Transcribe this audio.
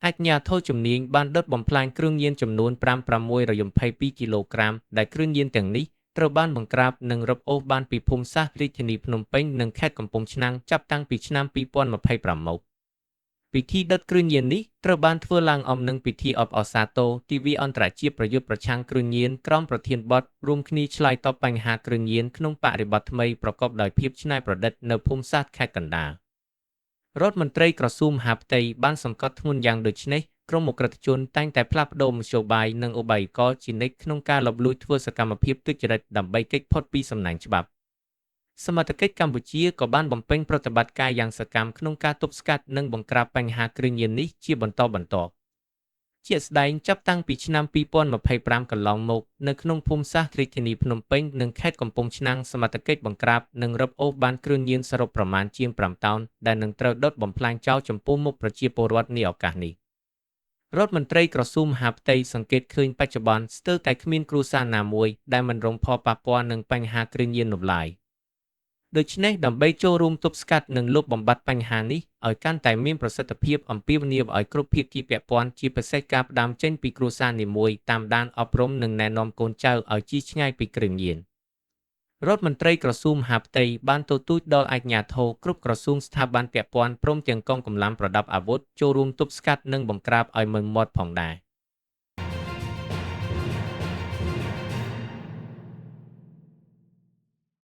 អាជ្ញាធរជំនាញបានដុតបំផ្លាញគ្រឿងញៀនចំនួន5 622គីឡូក្រាម ដែលគ្រឿងញៀនទាំងនេះត្រូវបានបង្ក្រាបនិងរឹបអូសបានពីភូមិសាស្ត្ររាជធានីភ្នំពេញនិងខេត្តកំពង់ឆ្នាំងចាប់តាំងពីឆ្នាំ2025មកពិធីដុតគ្រឿងញៀននេះត្រូវបានធ្វើឡើងអមនឹងពិធីអបអរសាទរទិវាអន្តរជាតិប្រយុទ្ធប្រឆាំងគ្រឿងញៀនក្រោមប្រធានបទរួមគ្នាឆ្លើយតបបញ្ហាគ្រឿងញៀនក្នុងបរិបទថ្មីប្រកបដោយភាពច្នៃប្រឌិតនៅភូមិសាស្ត្រខេត្តកណ្ដាលរដ្ឋមន្ត្រីក្រសួងមហាផ្ទៃបានសង្កត់ធ្ងន់យ៉ាងដូចនេះក្រុមឧក្រិដ្ឋជនតែងតែផ្លាស់ប្ដូរមធ្យោបាយនិងឧបាយកលជានិច្ចក្នុងការលបលួចធ្វើសកម្មភាពទុច្ចរិតដើម្បីគេចផុតពីសំណាញ់ច្បាប់សមត្ថកិច្ចកម្ពុជាក៏បានបំពេញប្រតិបត្តិការយ៉ាងសកម្មក្នុងការទប់ស្កាត់និងបង្ក្រាបបញ្ហាគ្រឿងញៀននេះជាបន្តបន្ទាប់ជាក់ស្ដែងចាប់តាំងពីឆ្នាំ2025កន្លងមកនៅក្នុងភូមិសាស្ត្ររាជធានីភ្នំពេញនិងខេត្តកំពង់ឆ្នាំងសមត្ថកិច្ចបង្ក្រាបនិងរឹបអូសបានគ្រឿងញៀនសរុបប្រមាណជាង5តោនដែលនឹងត្រូវដុតបំផ្លាញចោលចំពោះមុខប្រជាពលរដ្ឋនាឱកាសនេះរដ្ឋមន្ត្រីក្រសួងមហាផ្ទៃសង្កេតឃើញបច្ចុប្បន្នស្ទើរតែគ្មានគ្រួសារណាមួយដែលមិនរងផលប៉ះពាល់នឹងបញ្ហាគ្រឿងញៀននោះឡើយដូច្នេះដើម្បីចូលរួមទប់ស្កាត់និងលុបបំបាត់បញ្ហានេះឲ្យកាន់តែមានប្រសិទ្ធភាពអំពាវនាវឲ្យគ្រប់ភាគីពាក់ព័ន្ធជាពិសេសការផ្ដើមចេញពីគ្រួសារនីមួយតាមដានអប់រំនិងណែនាំកូនចៅឲ្យជៀសឆ្ងាយពីគ្រឿងញៀនរដ្ឋមន្ត្រីក្រសួងមហាផ្ទៃបានទទូចដល់អាជ្ញាធរគ្រប់ក្រសួងស្ថាប័នពាក់ព័ន្ធព្រមទាំងកងកម្លាំងប្រដាប់អាវុធចូលរួមទប់ស្កាត់និងបង្ក្រាបឲ្យម៉ឺងមាត់ផងដែរ។